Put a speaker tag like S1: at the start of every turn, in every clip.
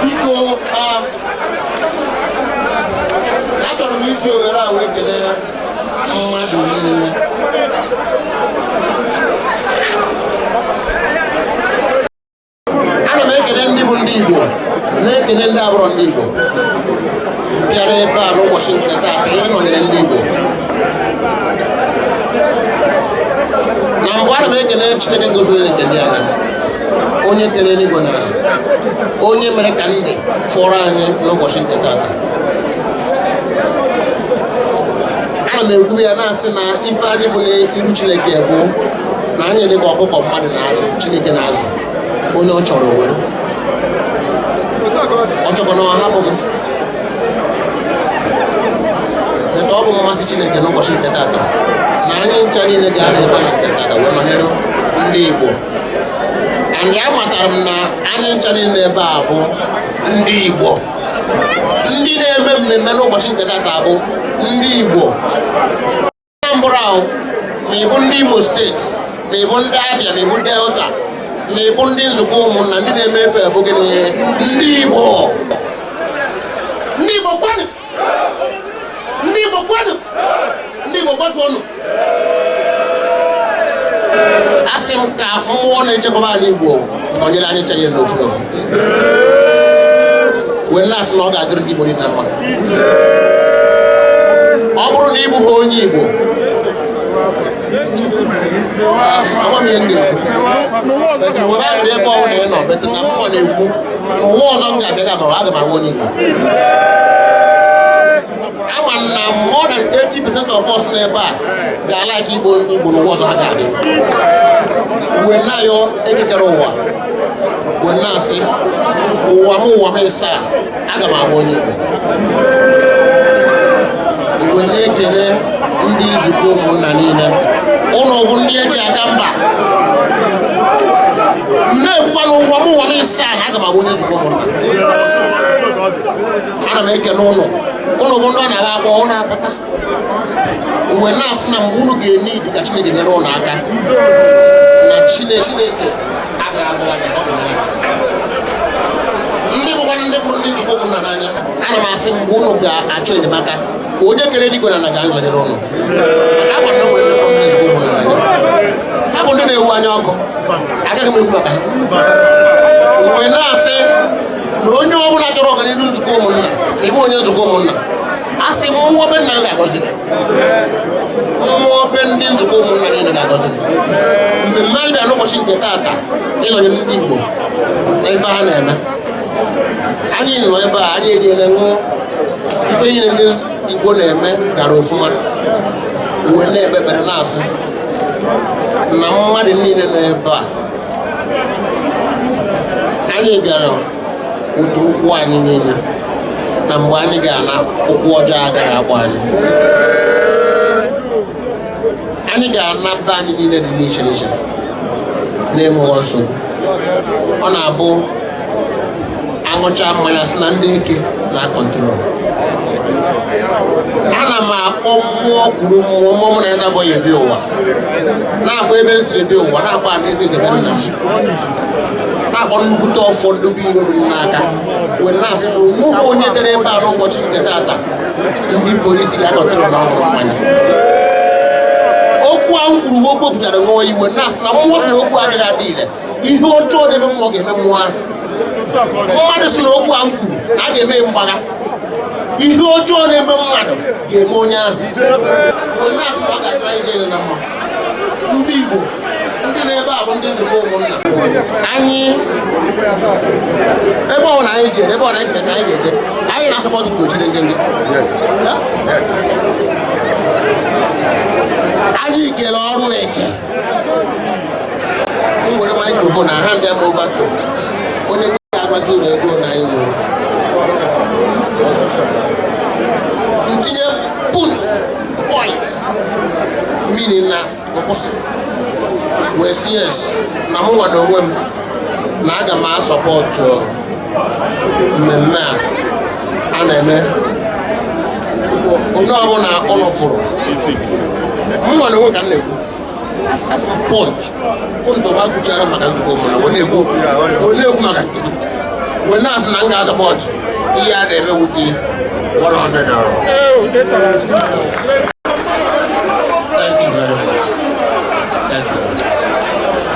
S1: Biko, achọrọ m iji ohere a wee kelee mmadụ niile. Ana m ekele ndị bụ ndị Igbo, na-ekele ndị abụrọ ndị Igbo bịara ebe a n'ụbọchị nke taata ịnọnyere ndị Igbo. Na mbụ, ana m ekele Chineke goziri nke ndị anya, onye kere eluigwe na ala, onye mere ka ndụ fọrọ anyị n'ụbọchị nke taata. Ana m ekwu ya na-asị na ife anyị bụ n'iru Chineke bụ na anyị dị ka ọkụkọ mmadụ na-azụ. Chineke na-azụ onye ọ chọrọ, owere ọ chọkwa na ọ hapụghị. Etu ọ bụ mmasị Chineke n'ụbọchị nke tata na anyị ncha niile ga-anọ ụbọchị nke tata wee nọnyere ndị Igbo. And amatara m na anyị ncha niile ebe a bụ ndị Igbo. Ndị na-eme mmemme n'ụbọchị nke tata bụ ndị Igbo Anambra ahụ, ma ị bụ ndị Imo Steeti, ma ị bụ ndị Abịa, ma ị bụ Delta, ma ị bụ ndị nzukọ ụmụnna. Ndị na-eme efe bụ gịnị? Ndị Igbo. Ndị Igbo kwanụ! Ndị Igbo kwanụ! Ndị Igbo gbazuonụ! Asị m ka mmụọ na-echekwaba anyị Igbo nọnyere anyị chere n'ofu n'ofu, wee na-asị na ọ ga-adịrị ndị Igbo niile na mma. Ọ bụrụ na ị bụghị onye Igbo, ama m ihe m ga-ekwu. Were ahụrụ ebe ọ bụla ị nọ bet na mmụọ na-ekwu n'ụwa ọzọ m ga-abịa ga ma aga m abụ onye Igbo. Ama m na more than 80% of us n'ebe a ga-alike Igbo, onye Igbo n'ụwa ọzọ ha ga-abịa. Wee na-ayọ ekekere ụwa, wee na-asị ụwa m, ụwa m ịsaa, aga m abụ onye Igbo. Wee na-ekele ndị nzukọ ụmụnna niile. Ụnụ bụ ndị eji aga mba. Na-ekwukwa na ụwa m, ụwa m ịsaa, na aga m abụ onye nzukọ ụmụnna. Ana m ekele ụnụ. Ụnụ bụ ndị ọ na-agba akpọ, ụnụ apụta. Wee na-asị na mgbe unu ga-eme idi ka Chineke nyere ụnụ aka, na Chineke agaghị abụ anya ọ ga-enyere ha. Ndị bụkwa ndị fụrụ ndị nzukọ ụmụnna n'anya, ana m asị mgbe unu ga-achọ enyemaka, onye kere eluigwe na ala ga-anọnyere ụnụ, maka agwa na nwere ndị fụrụ ndị nzukọ ụmụnna n'anya. Ha bụ ndị na-ewu anya ọkụ. Agaghị m ekwu maka ha. Wee na-asị na onye ọbụla chọrọ ọganihu nzukọ ụmụnna, ịbụ onye nzukọ ụmụnna, a sị mmụọ be nna m ga-agọzi gị, mmụọ be ndị nzukọ ụmụnna niile ga-agọzi gị. Mmemme anyị bịara n'ụbọchị nke taata ịnọnyere ndị Igbo na ife ha na-eme. Anyị nọ ebe a, anyị eriele, ṅụọ. Ife niile ndị Igbo na-eme gara ofụma. Uwe na-ekpe ekpere na-asị na mmadụ niile nọ ebe a, anyị bịara ụtụ ụkwụ anyị niile, na mgbe anyị ga-ana, ụkwụ ọjọọ agaghị agba anyị. Anyị ga-ana be anyị niile dị n'iche n'iche na-enweghị nsogbu. Ọ na-abụ aṅụcha mmanya, sị na ndị eke na control. Ana m akpọ mmụọ kwuru mmụọ, mmụọ mụ na ya na-abụghị ebi ụwa, na-akpọ ebe m siri bịa ụwa, na-akpọ ana eze edebe nna m, na-akpọ nnukwute ọfọ ndobe iro dị m n'aka, wee na-asị na onweghị onye bịara ebe a n'ụbọchị nke taata ndị polisi ga-acontrol na ọhụrụ mmanya. Okwu ahụ kwuru bụ okwu pụtara ṅụọ iwe, na-asị na mmụọ sị na okwu agaghị adị ire. Ihe ọjọọ na-eme mmụọ ga-eme mmụọ ahụ. Mmadụ sị na okwu ahụ kwuru na a ga-eme mgbagha. Ihe ọjọọ na-eme mmadụ ga-eme onye ahụ. Wee na-asị na ọ ga-adịrị anyị jere na mma. Ndị Igbo, ndị na-ebe a bụ ndị nzukọ ụmụnna anyị. Ebe ọ bụla anyị jere, ebe ọ bụla anyị na anyị ga-eje, anyị na-asupport ugochiri ngenge.
S2: Yes.
S1: Anyị kere ọrụ eke. M were microphone na hand them over to onye ga-agwazi ụlọ ego na anyị nwere ntinye punt point, meaning na nkwụsị, wee sị yes, na mụ nwa na onwe m na aga m asupport mmemme a a na-eme. Onye ọbụla ụlọ fụrụ mụ nwa na onwe ka m na-ekwu. Afọ pọnt pọnt ọba kwuchara maka nzukọ ụmụnna wee na-ekwu, wee na-ekwu maka nke m, wee na-asị na m ga-asupport ihe a na-eme wute $100. Thank you very much. Thank you.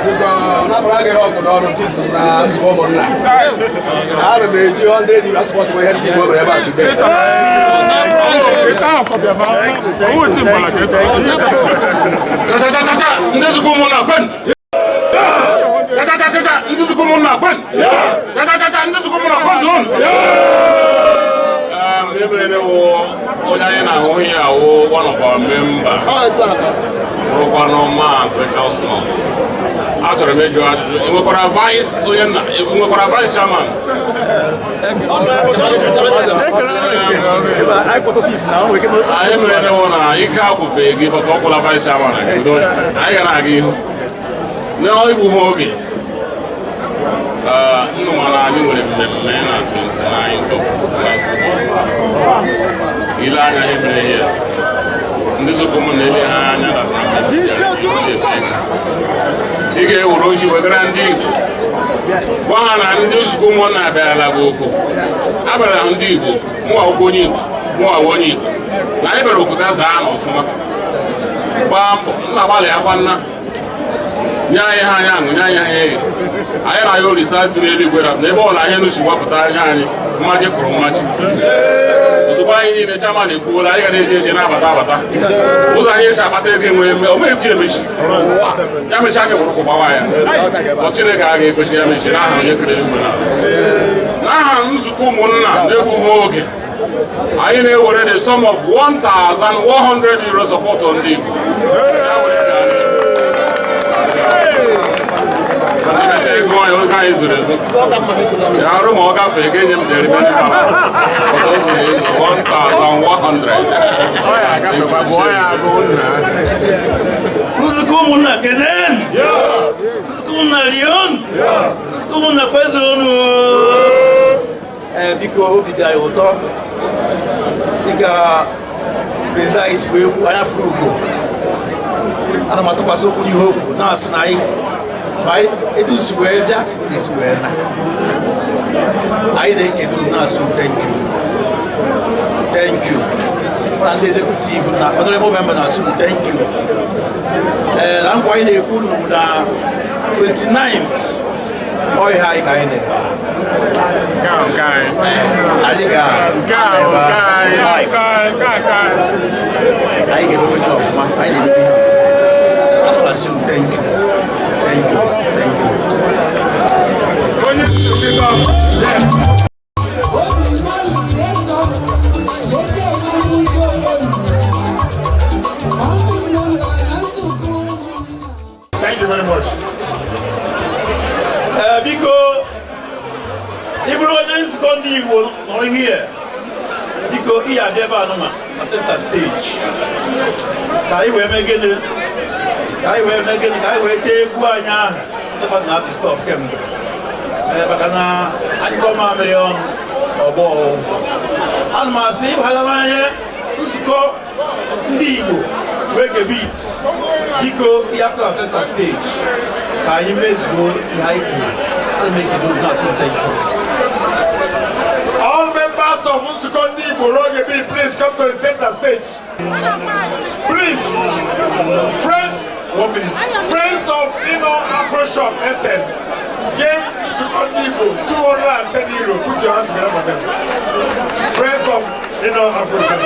S2: Biko, napụrụ agịrị ọgụ n'ọnụ nke izizi na nzukọ ụmụnna. Ana m eji 100 euro support ihe ndị Igbo mere ebe a today.
S3: Cha-cha-cha-cha, ndị nzukọ ụmụnna kwen! Cha-cha-cha-cha, ndị nzukọ ụmụnna kwen! Cha-cha-cha-cha, ndị nzukọ ụmụnna kwezuonu! Ihe mere wụ onye anyị na-ahụ ihe awụ one of our member,
S1: Ọ etu a ka
S3: bụrụkwanụ Maazị Cosmos. Achọrọ m ịjụ ajụjụ, ị nwekwara vice onye nna, ị nwekwara vice chairman? Anyị mere wụ na ike agwụbeghị gị bọta ọkwụla vice chairman gị. Udo, anyị ga na-aga ihu n'igbu ha oge. Nnụ mara anyị nwere mmemme na 29th of last month. Ile anya ihe mere ihe ndị nzukọ ụmụ na-ele ha anya na mmemme efe ego. Ị ga-ewere ozi wegara ndị Igbo, gwa ha na ndị nzukọ ụmụnna abịarala bụ oku abịara ha. Ndị Igbo, mụnwa akwụkwọ onye Igbo, mụnwa onye Igbo, na anyị bịara oku bịa zaa na ọfụma, gbaa mbọ nna, gbalị akwa nna, nye anyị ha anyị aṅụ, nye anyị ha eghe. Anyị na-ayọ Olisa bi n'eluigwe na ebe ọbụla anyị nụ si wapụta anya anyị mmaji kwuru mmaji. Ozugbo anyị niile, chairman ekwuola, anyị ga na-eje eje na-abata abata. Ụzọ anyị esi akpata ego enwe eme o nweghị ike emechi ya mechi aka wụrụ gbawa ya. Ọ Chineke a ga-ekwechi ya mechi n'aha onye kere eluigwe na n'aha nzukọ ụmụnna. Na-egbughị oge, anyị na-ewere the sum of €1,100 support ndị Igbo. Ya were gaa n'ihu. Mana emecha ego anyị, oge anyị zuru ezu ya arụ ma ọ gafee, ga-enye m the remaining balance. But o zuru ezu, 1100.
S4: Ọ ya agafekwa, gụọ ya agụụ nna.
S5: Nzukọ ụmụnna kenen! Nzukọ ụmụnna lion! Nzukọ ụmụnna kwezuonu! Ee, biko, obi dị anyị ụtọ dịka president anyị si wee kwu anya furu ugo. Ana m atụkwasị okwu n'ihe okwu na-asị na anyị ma anyị etu si wee bịa esi wee na anyị na-ekele unu, na-asị unu thank you, thank you. Mụ na ndị executive na honorable member na-asị unu thank you. Ee, na nkwa anyị na-ekwu unu bụ na 29th ọ ihe anyị ka anyị na-eme.
S4: Nke a nke anyị.
S5: Ee, anyị ga
S4: Nke a bụ nke anyị.
S5: Live. Anyị ga-emekwa ihe ọfụma, anyị na-emekwa ihe ọfụma. Ana m asị unu thank you, thank you, thank you.
S4: Onye isi.
S6: Obi mali eso jeje mamujo onye founding member na nzukọ ụmụnna.
S4: Thank you very much.
S5: Ee, biko, ị bụrụ onye nzukọ ndị Igbo nọrọ here, biko, ị ya abịa ebe a nụma na center stage ka anyị wee mee gịnị, ka anyị wee mee gịnị, ka anyị wee tee egwu anyị ahụ ndị mmadụ na-atụ stop kemgbe. Ee, maka na anyịkọ mamịrị ọnụ ọgbọ ụfọ. Ana m asị ịbara n'anya nzukọ ndị Igbo reggae beat, biko, ihe apụta na center stage ka anyị mezuo ihe anyị kwuru. Ana m ekele unu, na-asụ thank you.
S4: All members of Nzukọ Ndị Igbo Reggae Beat, please come to the center stage. Please, friend, one minute. Friends of Ino Afro Shop SN gave Nzukọ Ndị Igbo €210. Put your hands together for them. Friends of Ino Afro Shop.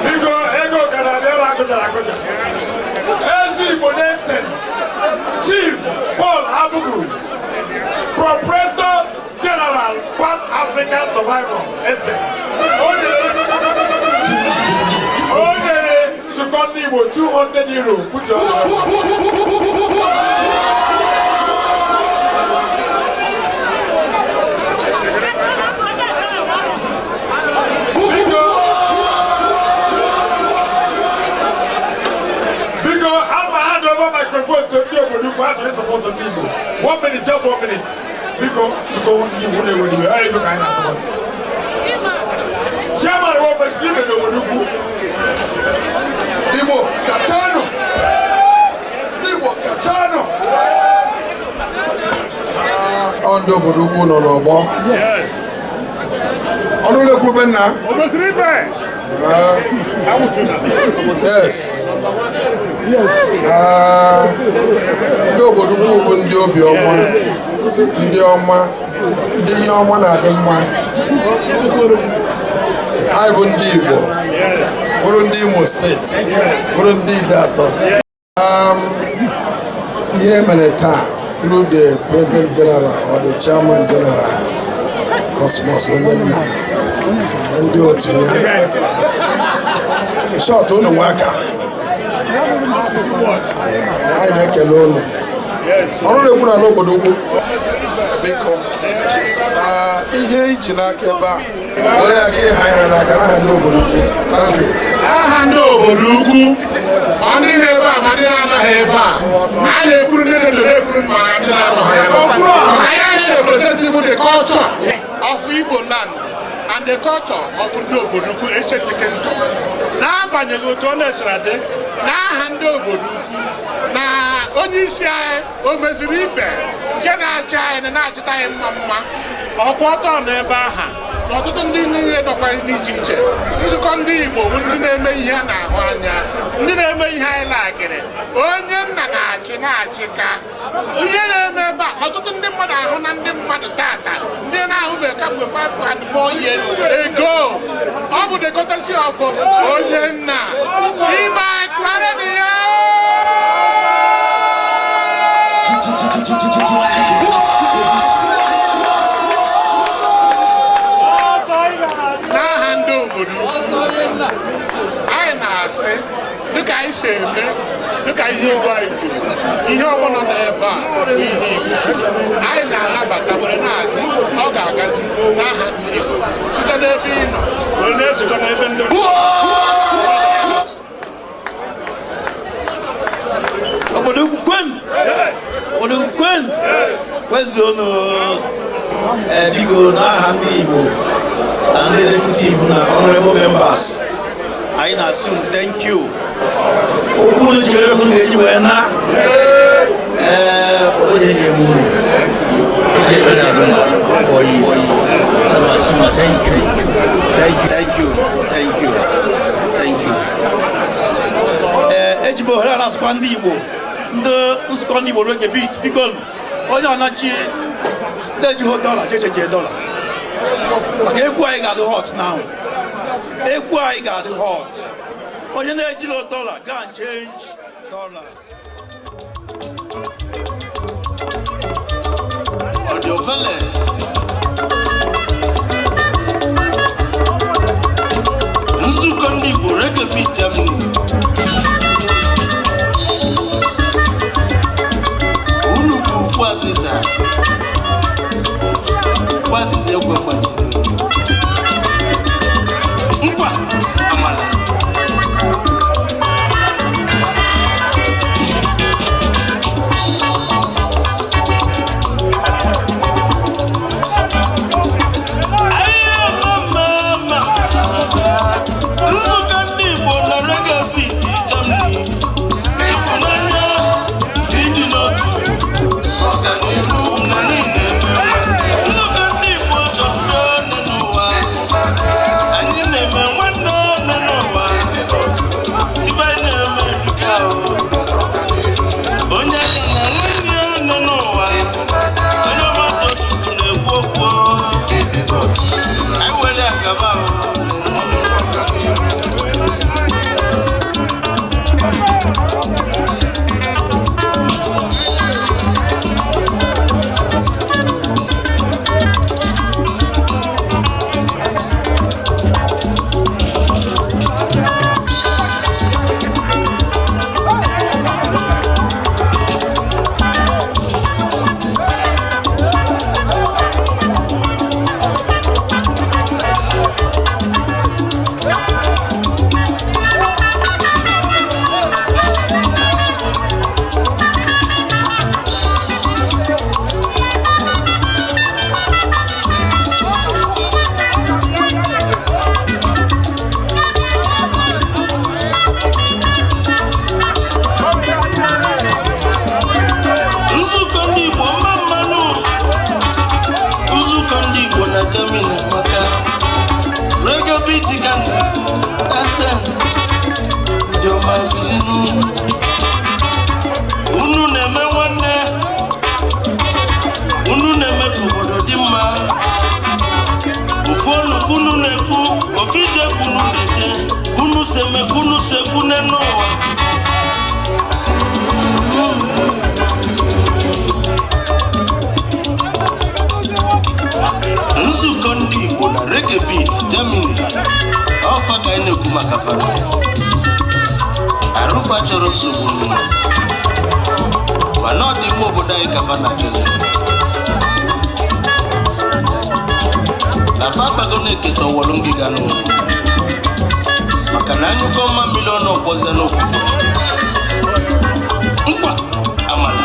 S4: Biko, ego ka na-abịa ebe akụjara akụja. Ezi Igbo na-esen Chief Paul Abugu, Proprietor General, Pan African Survivor, Ese. O nyere nzukọ ndị Igbo €200. Put your hands up. Biko, Ndị Igbo na-ewe iwe, ọ ego ka anyị na-atụkọ. Chairman wo mesiri ibe n'obodo ukwu.
S2: Igbo kachanụ! Igbo kachanụ! Ọ ndị obodo ukwu nọ n'ọgbọ. Ọnụ na-ekwuru nna.
S4: O mesiri ibe.
S2: Ah, yes. Ah, ndị obodo ukwu bụ ndị obi ọma, ndị ọma, ndị ihe ọma na-adị mma. Anyị bụ ndị Igbo, bụrụ ndị Imo Steeti, bụrụ ndị Ideato. Ihe mere taa through the President General or the Chairman General Cosmos Onyenna na ndị otu ya, short unu nwe aka, anyị na-ekele unu. Ọrụ na-ekwu n'ala obodo ukwu, biko, na ihe iji n'aka ebe a, were ya ka ihe anyị n'aka n'aha ndị obodo ukwu. Thank you.
S7: Aha ndị obodo ukwu, ma ndị na-ebe a ma ndị na-anaghị ebe a, a na-ekwuru ndị dị ndụ, na-ekwuru ma ndị na-anọghị ebe a, maka ya anyị represent bụ the culture of Igbo land and the culture of ndị obodo ukwu, ancient kingdom. N'agbanyeghị otu ọ na-esara dị, n'aha ndị obodo ukwu na onye isi anyị o meziri ibe nke na-achị anyị na na-achịta anyị mma mma, ọkwa ọtọ n'ebe aha na ọtụtụ ndị niile nọkwa dị iche iche. Nzukọ ndị Igbo bụ ndị na-eme ihe a na-ahụ anya, ndị na-eme ihe anyị lakịrị. Onye nna na-achị na-achị ka ihe na-eme ebe a, ọtụtụ ndị mmadụ ahụ na ndị mmadụ tata ndị na-ahụbeghị kamgbe 5 and more years ago. Ọ bụ the courtesy of onye nna ime kwara na ya. N'aha ndị obodo ukwu, anyị na-asị, dịka anyị si eme, dịka ihe Igbo anyị kwuru, ihe ọbụla nọ ebe a bụ ihe Igbo anyị na-anabata, were na-asị ọ ga-agazi n'aha ndị Igbo site n'ebe ị nọ were na-ezukọ n'ebe ndị.
S5: Obodo ukwu kwen, obodo ukwu kwen, kwezuonu. Ee, biko, n'aha ndị Igbo na ndị executive na honorable members, anyị na-asị unu thank you. Okwu unu chere unu ga-eji wee na ee obodo eji eme unu eji ekpere agụ na kpọọ ya isi. Ana m asị unu thank you, thank you, thank you, thank you, thank you. Ee, eji m ohere a na-asụkwa ndị Igbo, ndị nzukọ ndị Igbo Reggae Beat, biko, onye ọnachi na-ejighị dọla jecheje dọla, maka egwu anyị ga-adị hot now. Egwu anyị ga-adị hot. Onye na-ejilo dọla, go and change dollar.
S8: Ọ dị ofele. Nzukọ ndị Igbo Reggae Beat Germany, unu bụ ukwu azịza, ukwu azịza ekwe gbajiri nkwa amala. Mama, nzukọ ndị Igbo na Reggae Beat Germany, ịfụnanya, ịdị n'otu, ọganihu na anyị na-eme nwanne. Nzukọ ndị Igbo chọrọ udo n'ụwa, anyị na-eme nwanne n'ụwa. Ibe anyị na-eme eduka o. Onye aka na nwanne ya nọ n'ụwa, onye ọgbata Chukwu na-ekwu okwu, anyị were agaba o. Germany maka Reggae Beat ka na ese ndị ọma bilinu. Unu na-eme nwanne, unu na-eme ka obodo dị mma. Ofu ọnụ ka unu na-ekwu, ofu ije ka unu na-eje, ka unu si eme ka unu si ekwu n'ụwa. Nzukọ ndị Igbo na Reggae Beat Germany, ọfa ka anyị na-ekwu maka fara arụfa chọrọ nsogbu, mana ọ dị mma obodo anyị ka fa na-achọzi na fa gbago na-eketa ọwọlụ ngịga n'ụlọ, maka na anyụkọ mma mmiri ọnụ ọkwọzie n'ofufu nkwa amala.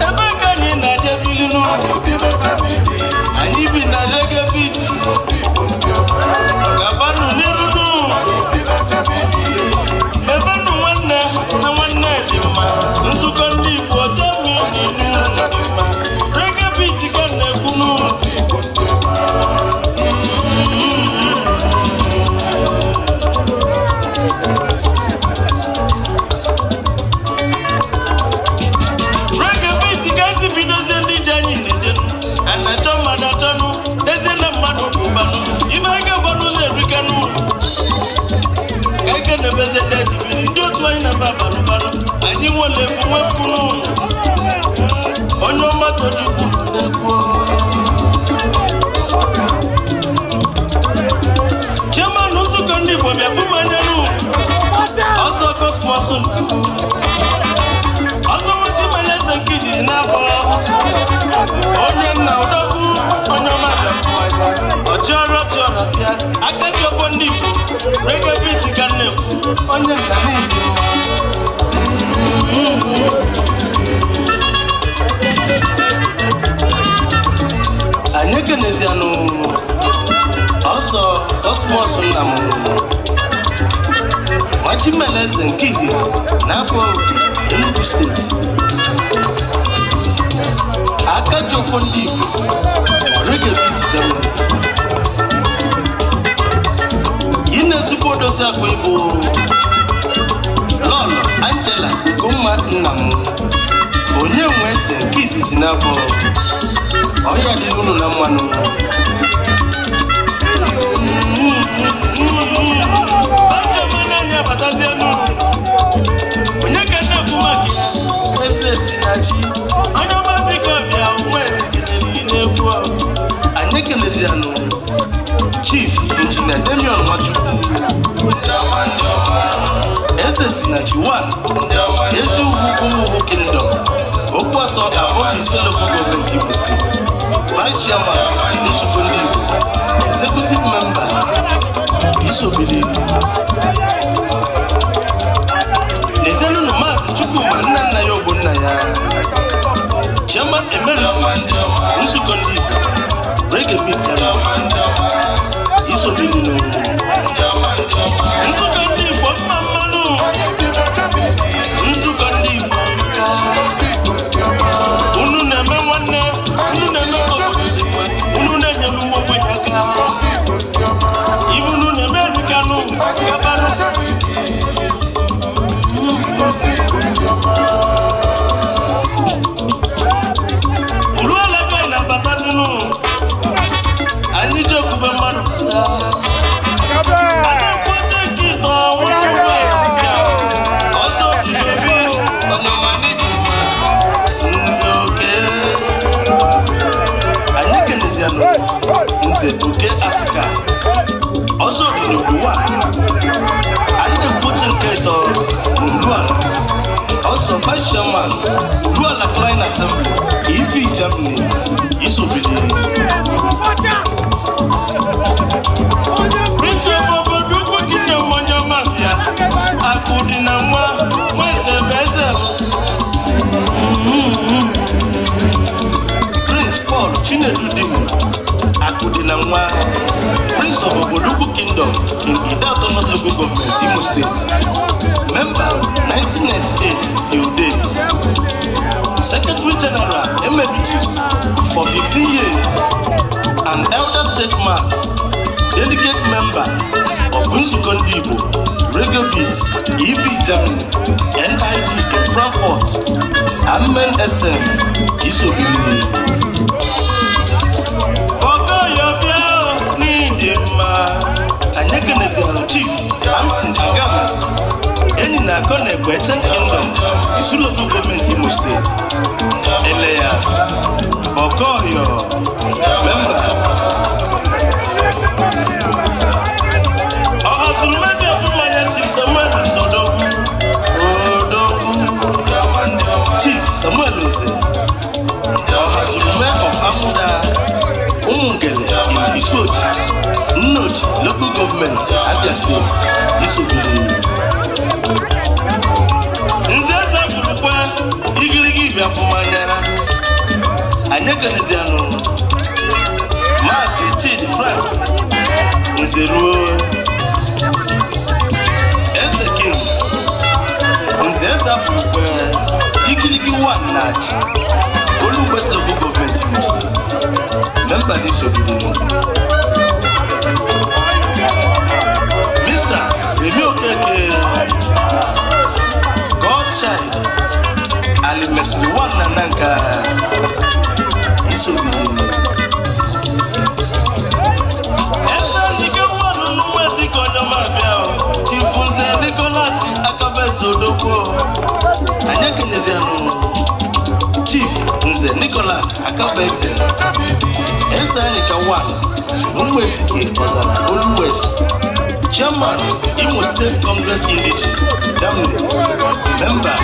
S8: Ebe ka anyị na-eje bilinu, anyị bi na Reggae Beat. Gabanụ n'irunu, mebenụ nwanne na nwanne dị mma. Nzukọ ndị Igbo Germany dị mma. Reggae Beat ka na-ekwunu. Reggae Beat ka esi bidozie ndị ji anyị na-ejenu a na-achọ mmadụ achọnụ dezie na mmadụ bụ ụbanụ ibe anyị ga-agba n'ụzọ erikanụ ka ike na-emezi ndị ejibiri ndị otu anyị na-aba abalụbalụ. Anyị nwere egwu nwepụnụ onye ọma tochukwu na-ekwu. Chairman nzukọ ndị Igbo, bịa fụ m anya nụ. Ọzọ Cosmos, ọzọ nwachimeleze nke izizi na-abụ onye nna ụdọkwu, onye ọma bịa fụ anya. Ọchịọrọ chọrọ bịa aka ji ọgbọ ndị Igbo Reggae Beat ka m na-ekwu, onye nna n'ịdị mma. Anyị ekenezianụ ọsọ Cosmos nna m, nwachimeleze nke izizi na-abụ Enugu Steeti, aka ji ọfọ ndị Igbo na Reggae Beat Germany. Ị na-ezigbo odozi akwa ịbụ Lọlọ Angela Ugomma nna m, onye nwe eze nke izizi na-abụ ọhịa dị unu na mmanụ. Ọchọmananya abatazie n'ụlọ onye ka na-ekwu maka ya, eze si na chi, onye ọma, biko bịa. Nwa eze kelere ị na-egwu ahụ. Anyị ekelezianụ Chief Injinia Damian Nwachukwu, eze si na chi 1, ezi ugwu Ụmụhụ Kingdom, okwu atọ abụọ ise, local government, Imo Steeti, Vice Chairman Nzukọ Ndị Igbo, Executive Member isobili. N'ezinụlọ Maazị Chukwuma nna nna ya Ogbonna ya, Chairman Emeritus Nzukọ Ndị Igbo Reggae Beat Germany, isobili n'ugwu Nzukọ Ndị Igbo. Mma mmanụ Nzukọ Ndị Igbo ka unu na-eme nwanne, unu na-eme ka obodo dị mma, unu na-enyere ụmụ ogbenye aka. Ibe unu na-eme erikanụ gabanụ. Uruala na-abatazinu, anyị ji okube mmadụ pụta. A na-ekwu oche nke ịtọ nwoke nwaanyị ọzọ dị n'obi ọnụmanị dị mma. Nze Oke, anyị kenezianụ Nze Oke Asịka, ọzọ dị n'Oduwa. Anyị na-ekwu oche nke ịtọ n'Uruala, ọzọ Vice Chairman Uruala Klein Assembly EV Germany, isobili. Prince of obodo ukwu Kingdom, onye ọma bịa, akụ dị na nwa nweze bụ eze. Chinedu Dim Akụdị na nwa, Prince of Obodoukwu Kingdom in Ideato North Local Government, Imo State, member 1998 till date, Secretary General Emeritus for 15 years, an elder statesman, delegate member of Nzukọ Ndị Igbo, Reggae Beat, EV Germany, NIG in Frankfurt, Amen SM, Isobili. Okoye bịa n'ịdị mma. Anyị ekeneziara Chief Amson Agams, enyi na akọ na ekwe Ancient Kingdom, Isu Local Government, Imo State, Elias Okoyo, member. Ọhazuru mmanya. Chief Samuel Odogwu, Odogwu Chief Samuel Nze Ọhazurume of Amuda Umungele in Isuochi, Nnochi Local Government, Abia State, Isobili. Nze eze bụrụkwa igirigi bịafụmanya. Anyị ekenezianụ Maazị Chidi Frank Nzeruo, Eze King Nze Eze Afurukwe, Igirigi 1 na-achị Olu West Local Government, Imo State, member n'Isobili. Mr. Remi Okeke, Godchild Alimesiri 1 na Nanka, Isobili. Eze Nike 1 n'Umwezi ka onye ọma bịa o. Chief Nze Nicholas Akabeze Odogwu. Anyị ekenezianụ Chief Nze Nicholas Akabeze, Eze Anyika 1 Umwezike Ọzara, Olu West, Chairman, Imo State Congress Indigene, Germany, member.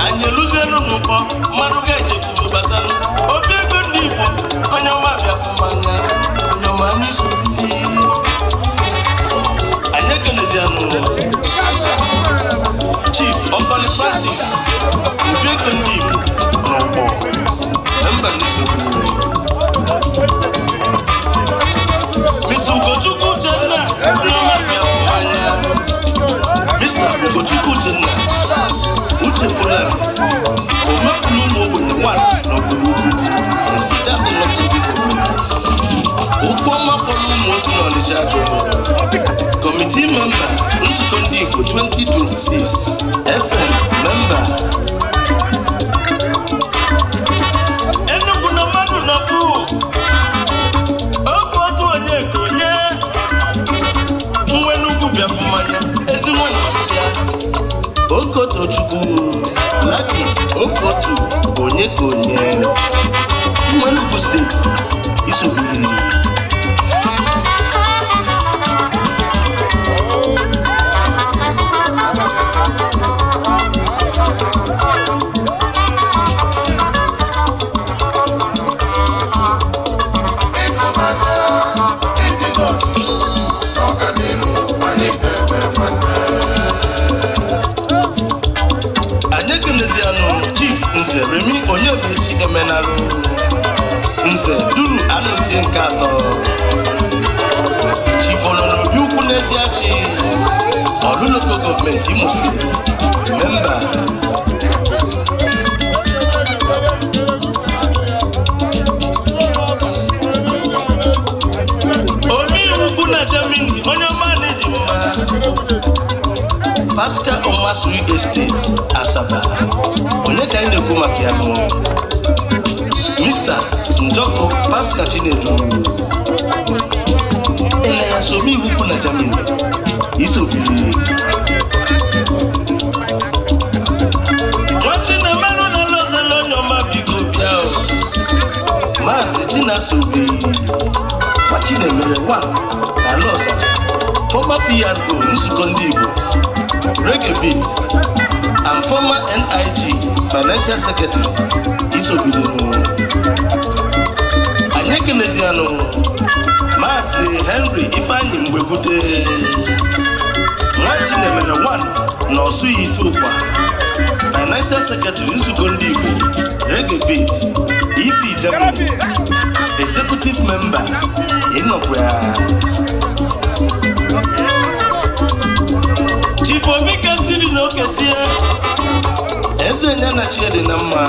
S8: Anyị eluzienu n'ụkpọ mmadụ ga-ejekwuru batanụ obi ego ndị Igbo, onye ọma bịafụmanya, onye ọma n'isobili. Anyị ekenezianụ Chief Okoli Francis, obi ego ndị Igbo n'ụkpọ, member n'isobili. Mr. Ugochukwu Uchenna, onye ọma bịafụmanya. Mr. Ugochukwu Uchenna Uche Poland, omepụrụ ụmụ ogbenye 1 n'obodo ugwu Ideato North Local Government, okwu ọma kpọrọ ụmụ otu n'Ọnịcha agụ, committee member Nzukọ Ndị Igbo 2026, SM member. Enugu na mmadụ na fu ofe otu onye ka onye nwe Enugwu bịafụmanya ezi nwanyị bịa. Okotochukwu Lucky Ofotu, onye ka onye nwe Enugu Steeti, Isobili.
S7: Ịfụnanya, ịdị n'otu, ọganiru anyị ga-eme nwanne.
S8: Anyị ekenezianụ Chief Nze Remi Onyebechi Emenalụ, Nze Duru Anụzie nke atọ, Chief Ọnọ n'obi ukwu n'Eziachi, Ọrụ Local Government, Imo State, member. Omeiwu ukwu na Germany, onye ọma dị mma. Pascal Omasuri Estate, Asaba. Onye ka anyị na-ekwu maka ya bụ Mr. Njọkụ Pascal Chinedu Elias, omeiwu ukwu na Germany, Isobili. Nwa Chinemeru na Lozelo, onye ọma, biko bịa o. Maazị Chinasobi Nwa Chinemere 1 na Lọzara, former PRO Nzukọ Ndị Igbo, Reggae Beat and former NIG Financial Secretary, Isobilinu. Anyị ekenezianụ Maazị Henry Ifeanyi Mgbekwute, Nwa Chinemere 1 na Ọsụghị Ụkwa, Financial Secretary Nzukọ Ndị Igbo. Reggae Beat EP Germany, executive member, ịnọkwa ya. Chief Obika Steven Okezie, eze ya na chi dị na mma,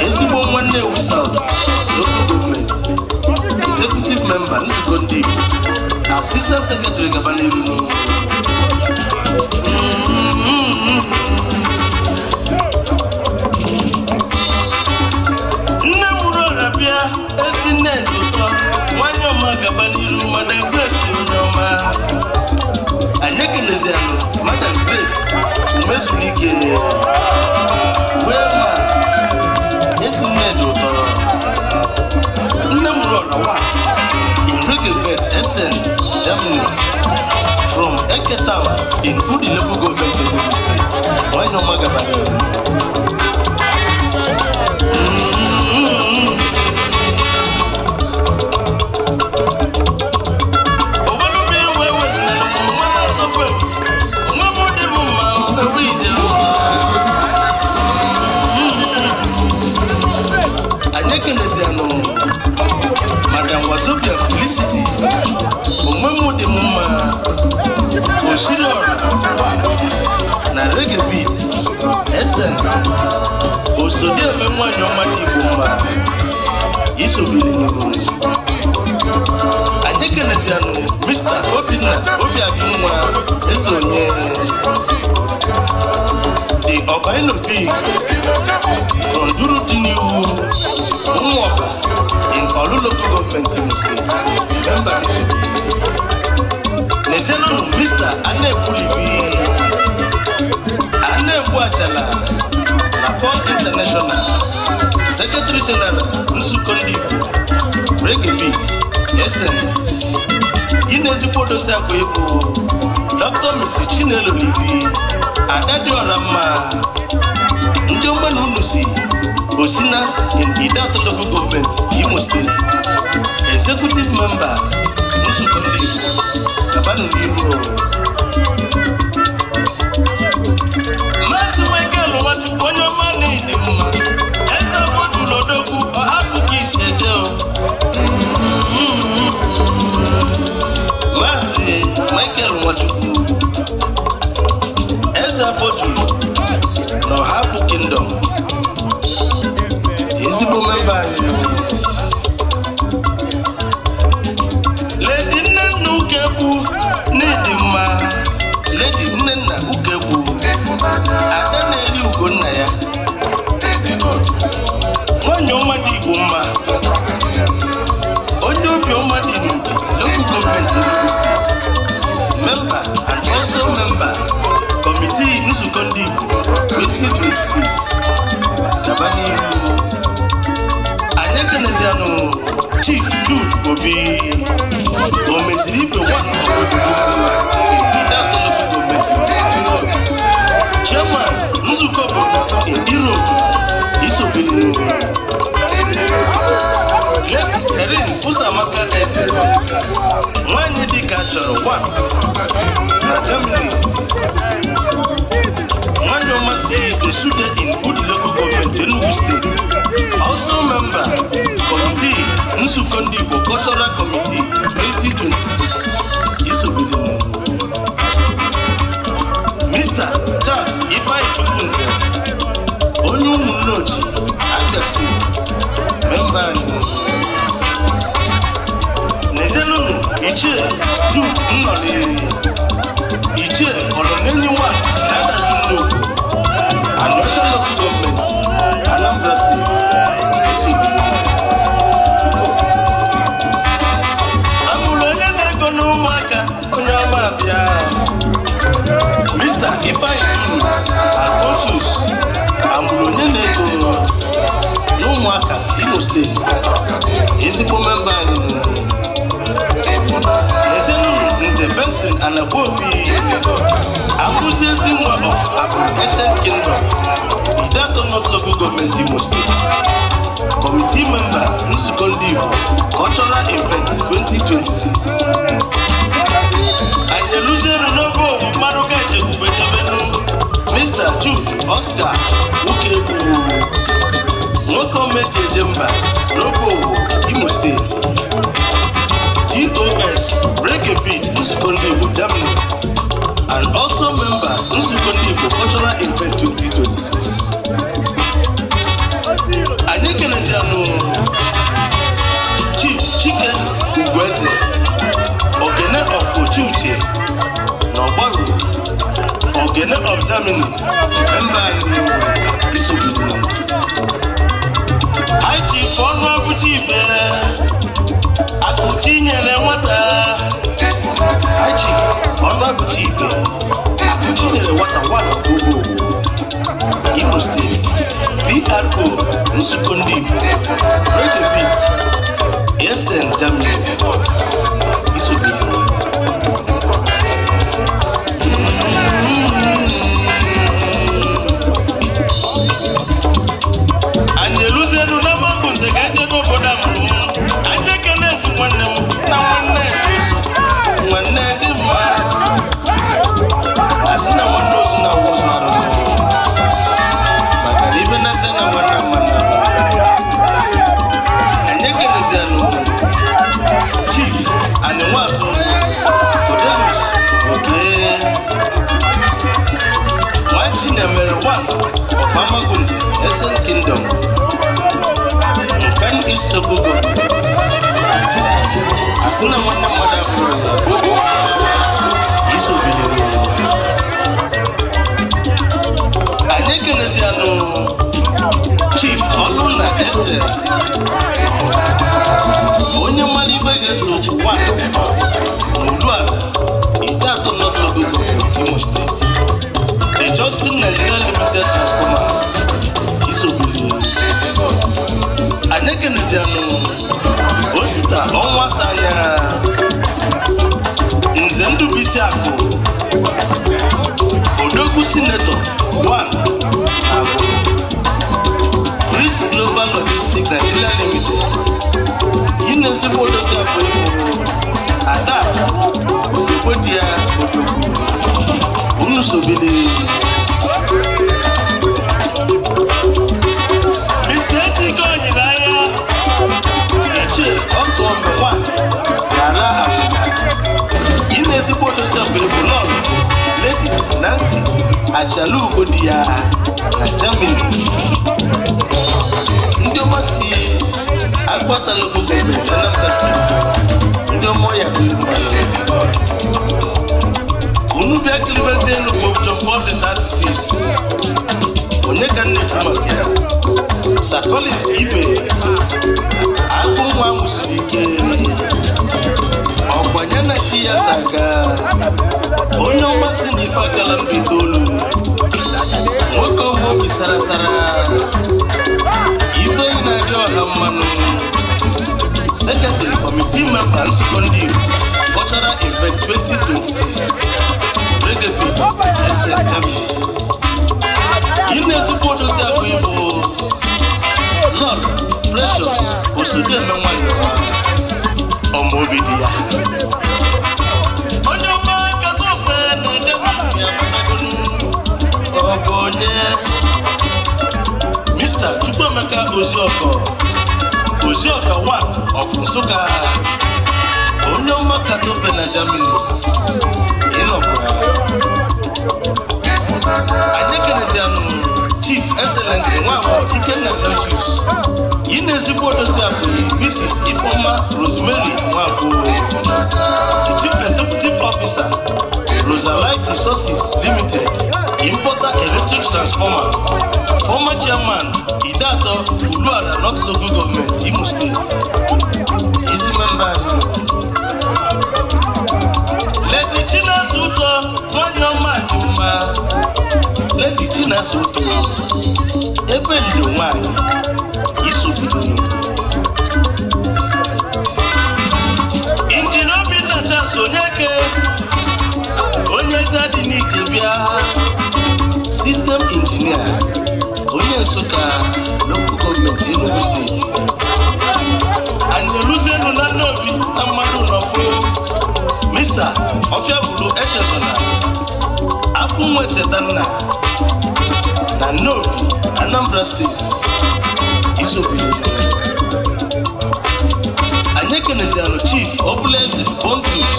S8: ezigbo nwanne Nnewi South Local Government, executive member, Nzukọ Ndị Igbo, assistant secretary. Gaba n'iru. Nne mụrụ ọra bịa, ezi nne dị ụtọ, nwanyị ọma. Gaba n'iru, Madam Grace, onye ọma. Anyị ekenezianụ Madam Grace Umezulike wee ma ezi nne dị ụtọ, nne mụrụ ọra wa in Reggae Bet SN Germany, from Eke Town in Udi Local Government, Enugu State. Nwanyị ọma, gaba n'iru. Nwa m dị m mma, ewe ije. Anyị ekenezianụ Madam Wazobia Felicity onwe m dị m mma, osiri ọra na Reggae Beat SN, osodieme nwanyị ọma dị Igbo mma, isobilinu. Anyị ekenezianụ Mr. Obinna Obiajunwa Ezeonye, the Ọbaino Big from Duru dị n'iwu Ụmụọba in Orlu Local Government, Imo State, member Isobi. N'ezinụlọ Mr. Anaekwulibi Anaekwu Achala na Paul International, Secretary General, Nzukọ Ndị Igbo Reggae Beat SN, gị na ezigbo dozi akwa ịbụ Dr. Mrs. Chinelo Livi, ada dị ọra mma, ndị ọma na unu si Osina in Ideato Local Government, Imo State, executive members, Nzukọ Ndị Igbo. Gabanụ n'iru. Maazị Michael Nwachukwu, onye ọma na ịdị mma, eze gbojuru odogwu, ọ hapụ ka isi eje o. Maazị Michael Nwachukwu, eze afọ juru na Ọhapụ Kingdom, ezigbo member anyị. Lady Nnenna Ukegbu n'ịdị mma, Lady Nnenna Ukegbu, ada na-eri ugo nna ya, nwanyị ọma dị Igbo mma, onye obi ọma dị n'Udi Local Government, Enugu State, member and also member committee, Nzukọ Ndị Igbo 2026. Gaba n'iru. Anyị ekenezianụ Chief Jude Obi, o meziri ibe one Ideato Local Government, chairman, nzukọ obodo in Europe, isobilinu. Lady Erin Ụzọamaka Eze, nwanyị dịka chọrọ one na Germany, nwanyị ọma si Nsude in Udi Local Government, Enugu State, also member committee, Nzukọ Ndị Igbo Cultural Committee 2026, isobilinu. Mr. Charles Ifeanyi Chukwunze, onye Ụmụnneochi, Abia State, member anyị. N'ezinụlọ Ichie Jude Nnọli, Ichie Ọlọnenyi wa na Adazi Nnukwu, Aniocha Local Government, Anambra State, esobi. Amụrụ onye na-ego n'ụmụaka, onye ọma bịa. Mr. Ifeanyi Duru Alphonsus, amụrụ onye na-ego n'ụmụaka, Imo State, ezigbo member anyị. Ezinụlọ Nze Benson Anagbobi, Amụzi Ezinwa of Akụ Ancient Kingdom, Ideato North Local Government, Imo State, committee member, Nzukọ Ndị Igbo Cultural Event 2026. Anyị eluzienu n'oge owu mmadụ ga ejekwube jebenu. Mr. Jude Oscar Nwoke bụ nwoke omeji eje mba n'Obowo, Imo Steeti. DOS Reggae Beat Nzukọ Ndị Igbo Germany and also member Nzukọ Ndị Igbo Cultural Event 2026. Anyị kenezianụ Chief Chike Ugwueze, Ogene of Ochuche na Ọgbaru, Ogene of Germany, member anyị isobido. Anyị Chief Ọnụọgụchi Ibe Akụchi nyere nwata. Anyị Chief Ọnụọgụchi Ibe Akụchi nyere nwata one of Obowo, Imo Steeti, PRO Nzukọ Ndị Igbo Reggae Beat SN Germany, isobiri. Anyị eluzienu na Mabụnze ka eje n'obodo amụrụ m. Anyị ekene ezi nwanne m na nwanne dị ụzọ, nwanne dị mma. Asị na nwanne ozu na awụ ozu arụ, maka na ibe na-ese na nwanne nwanne. Anyị ekenezianụ Chief Ani Nwatụ Odelus Oke Nwachinemere one of Amagunze Esen Kingdom, Nkanu East Local Government. Asị na nwanne mmadụ abụrụ ya isobidoro. Anyị ekenezianụ Chief Ọlụna Eze onye mmadụ ibe ga-eso one n'Uluala, Ideato North Local Government, Imo State, The Justin Nigeria Limited Transformers, isobili. Anyị ekenezianụ Osita Ọnwa Sanya Nze Ndubisi Akụ Odogwu, Senator 1 Agụ, Chris Global Logistics Nigeria Limited. Yi na ezigbo odozi abụ ịbụ Ada Odogbo di ya Odogwu unu sobili. Mr. Ejike Onyinanya Ichie Ọtụọmbe 1 n'ala Achịcha. Yi na ezigbo odozi abụ ịbụ Lọlọ Lady Nancy Achalugo di ya na Germany. Ndị ọma si Agụata Local Government, Anambra Steeti, ndị ọma ọya dịrị mmanụ. Unu bịa kiribezie elu Pope John Paul the 36. Onye ka nne kwu maka ya? Sir Collins Ibe Agụ nwa nwụsiri ike ọgbanye na chi ya saga, onye ọma si na ife akala mba itoolu, nwoke ọma obi sara sara, ife na-adị ọha mmanụ, secretary committee member Nzukọ Ndị Igbo Cultural Event 2026, Reggae Beat SN Germany. Ị na-ezigbo odozi abụ ịbụ Lord Precious Osodieme nwanyị ọma, ọma obi dị ya, onye ọma nkata ofe na-eje ya pụtagonu. Ọ bụ onye Mr. Chukwuemeka Oziọkọ Oziọka one of Nsụka, onye ọma kata ofe na Germany, ịnọkwa. Anyị ekenezianụ Chief Excellency Nwafọ Ikenna Lucius. Yi na ezigbo odozi abụghị Mrs. Ifeoma Rosemary Nwagbo, the Chief Executive Officer, Rosalite Resources Limited, importer electric transformer, former chairman, Ideato Uluala North Local Government, Imo State. Isi member anyị Lady Chinasa Ụtọ nwanyị ọma dị mma, Lady Chinasa Ụtọ ebe ndo nwanyị isobidoro. Injinia Obinna Charles Onyeke, onye eze dị n'ije bịa, system engineer, onye Nsụka Local Government, Enugu Steeti. Anyị eluzienu na Nnobi na mmadụ nọfụ Mr. Ọfịabulu Echezona Afọ Nwa Cheta Nna na Na Nnobi, Anambra Steeti, isobili. Anyị ekenezianụ Chief Ọbụlaeze Pontus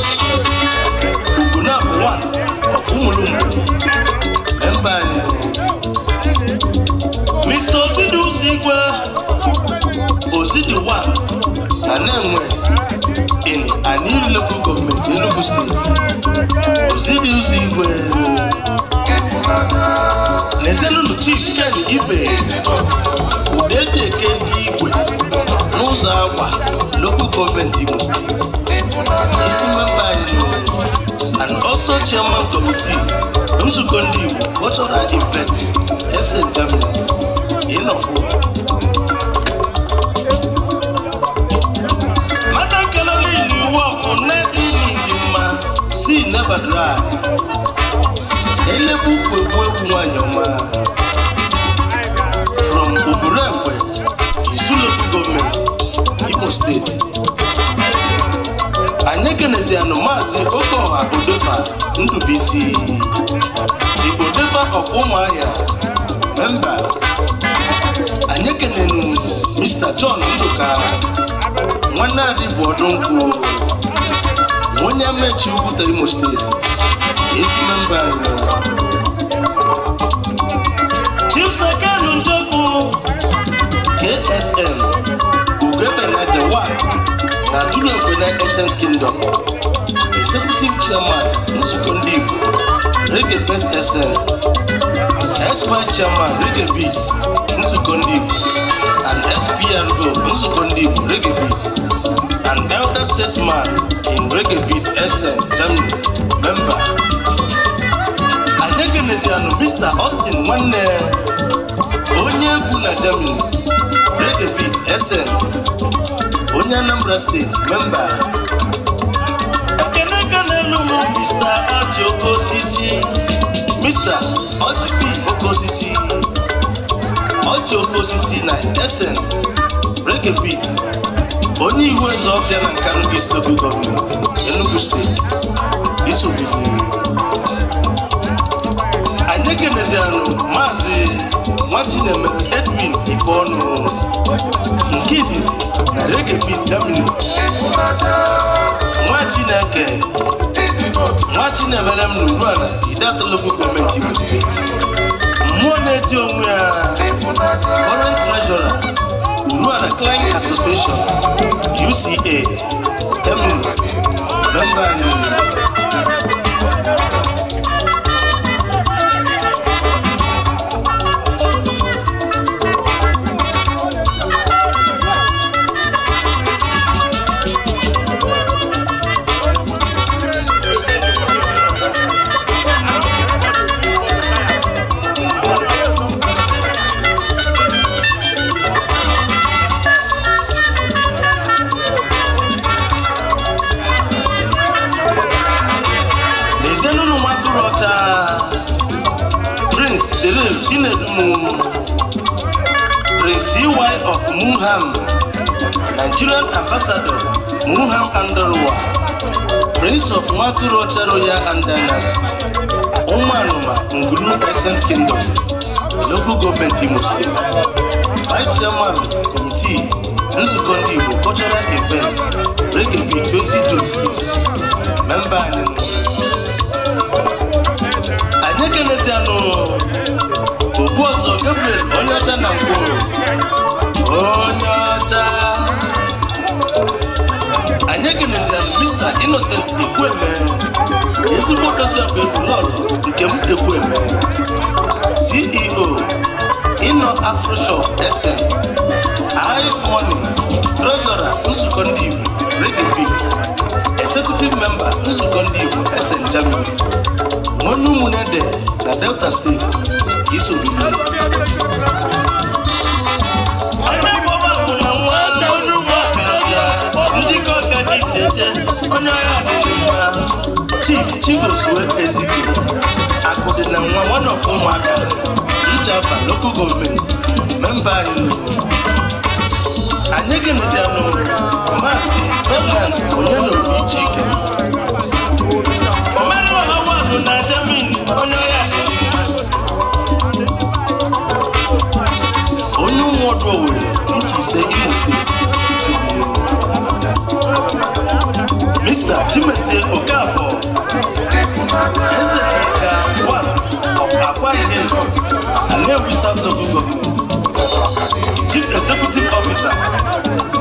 S8: Ugonabụ 1 of Ụmụlụmgbe, memba anyị. Mr. Osidi Ụzọigwe, Osidi 1 na Nenwe in Aniri Local Government, Enugu State. Osidi Ụzọigwe. N'ezinụlọ Chief Ken Ibe, Udeji Eke Ego Igwe n'ụzọ Agwa Local Government, Imo State. Isi member anyị nọ and also chairman committee Nzukọ Ndị Igbo Cultural Event SN Germany. Ịnọfụ. Mada kelele iwu ọfụ nnedị dị mma si never dry. Elebu ukwu egwu egwu nwanyị ọma from Oburekwe, Isu Local Government, Imo State. Anyị ekenezianụ Maazị Okeọha Odofa Ndubisi, the Odofa of Ụmụahịa, member. Anyị ekenenu Mr. John Ndụka, nwanne adị bụ ọdụ nkwụ, onye amechi Ugwuta, Imo Steeti, ezi member anyị. Chief Sekenu Njoku, KSN, Ugebe na Jawan na Dulogwe na Ancient Kingdom, Executive Chairman Nzukọ Ndị Igbo Reggae Best SN, SY Chairman Reggae Beat Nzukọ Ndị Igbo and SPRO Nzukọ Ndị Igbo Reggae Beat and Elder Statesman in Reggae Beat SN Germany, member. Anyị ekenezianụ Mr. Austin Nwanne, onye egwu na Germany, Reggae Beat SN, onye Anambra Steeti, member. Ekene n'elu m Mr. Ọjị Okeosisi, Mr. Ọjị P Okeosisi, Ọjị Okeosisi na SN Reggae Beat, onye iwu eze ọfịa na Nkanu East Local Government, Enugu Steeti, isobili. Anyị ekenezianụ Maazị Nwachinemere Edwin Ifeọnụ, nke izizi na Reggae Beat Germany, nwa Chineke, nwa Chinemere m n'Uruala, Ideato Local Government, Imo Steeti, mmụọ na-eti onwe ya, current treasurer Uruala Client Association UCA Germany, member anyị. N'ezinụlọ nwatụrụ ọcha, Prince Cyril Chinedumu, Prince CY of Munham, Nigerian Ambassador Munham Andorwa, Prince of Nwatụrụ Ọcha Royal and Dynasty, Ụmụanụma Ngulu Ancient Kingdom, Local Government, Imo State, Vice Chairman Committee Nzukọ Ndị Igbo Cultural Event Reggae Beat 2026, member anyị nọ. Anyị ekenezianụ Ogbu Ọzọ Gabriel, onye ọcha na Ngwo, onye ọcha. Anyị ekenezianụ Mr. Innocent Ekwueme, ezigbo dozi ọkụ egwu lọlọ nke m Ekwueme, CEO Ino Afroshop SN, Ice Money, Treasurer Nzukọ Ndị Igbo Reggae Beat, Executive Member Nzukọ Ndị Igbo SN Germany, nwanne ụmụnede na Delta Steeti, isobili. Onye gbọba bụ na nwa onye ụmụaka bịa njikọ ka ka isi eje, onye agha adịghị mma. Chief Chigozue Ezike, Akụdị na nwa, one of ụmụaka Njaba Local Government, member anyị nọ. Anyị gịnịzianụ Maazị Ferdinand Onyenobi Chike, Omenala Wadu na Germany, onye ọya adịghị mma. Nnewi South Local Government. Chief Executive Officer,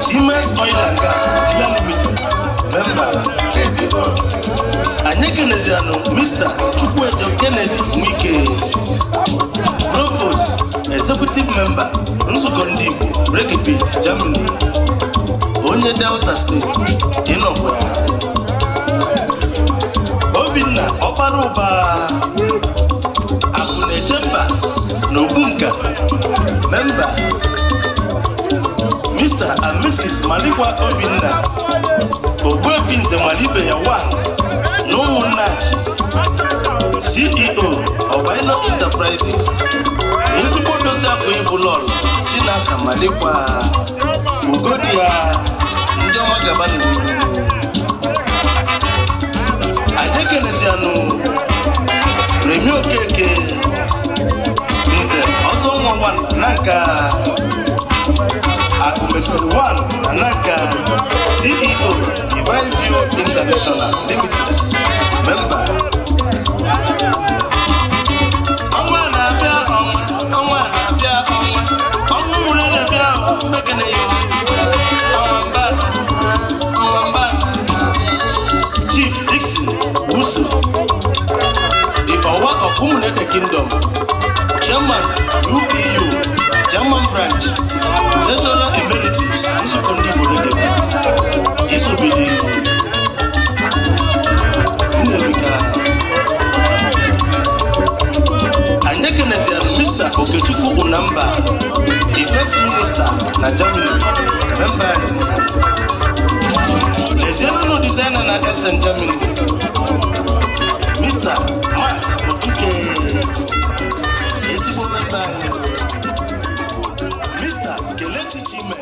S8: Chimes Oil and Gas Nigeria Limited, member. Anyị ekenezianụ Mr. Chukwuedo Kennedy Nwike, Provost, Executive Member, Nzukọ Ndị Igbo Reggae Beat Germany, onye Delta Steeti ịnọkwa ya. Obinna Ọkpara Ụba, Akụ na-eche mba na Ogbunka, member. Mr. and Mrs. Malikwa Obinna, Ogbuefi Nze Malibe ya 1 na ụmụnnachi, CEO Ọbaino Enterprises, na ezigbo dozi afọ ịbụ lọlọ Chinasa Malikwa Ugodia. Ndị ọma, gaba n'ihu. Anyị ekenezianụ Remi Okeke, Nze Ọzọ Nwa 1 na Nanka, Akụmesiri 1 na Nanka, CEO Divine View International Limited, member. Ọnwa na-abịa, ọnwa, ọnwa na-abịa, ọnwa, ọnwa nwere na-abịa. Mekene ya, ọnwa mba, ọnwa mba. Chief Dixon Wusu, the Owa of Umunede Kingdom, Chairman UPU German Branch, Treasurer Emeritus, Nzukọ Ndị Igbo Reggae Beat, isobidi Nnerika. Anyị ekeneziara Mr. Okechukwu Unamba, the First Minister na Germany, member anyị. Ezienụlụ designer na Essen, Germany, Mr. Mark Okike, ezigbo member anyị. Mr. Kelechi Chime.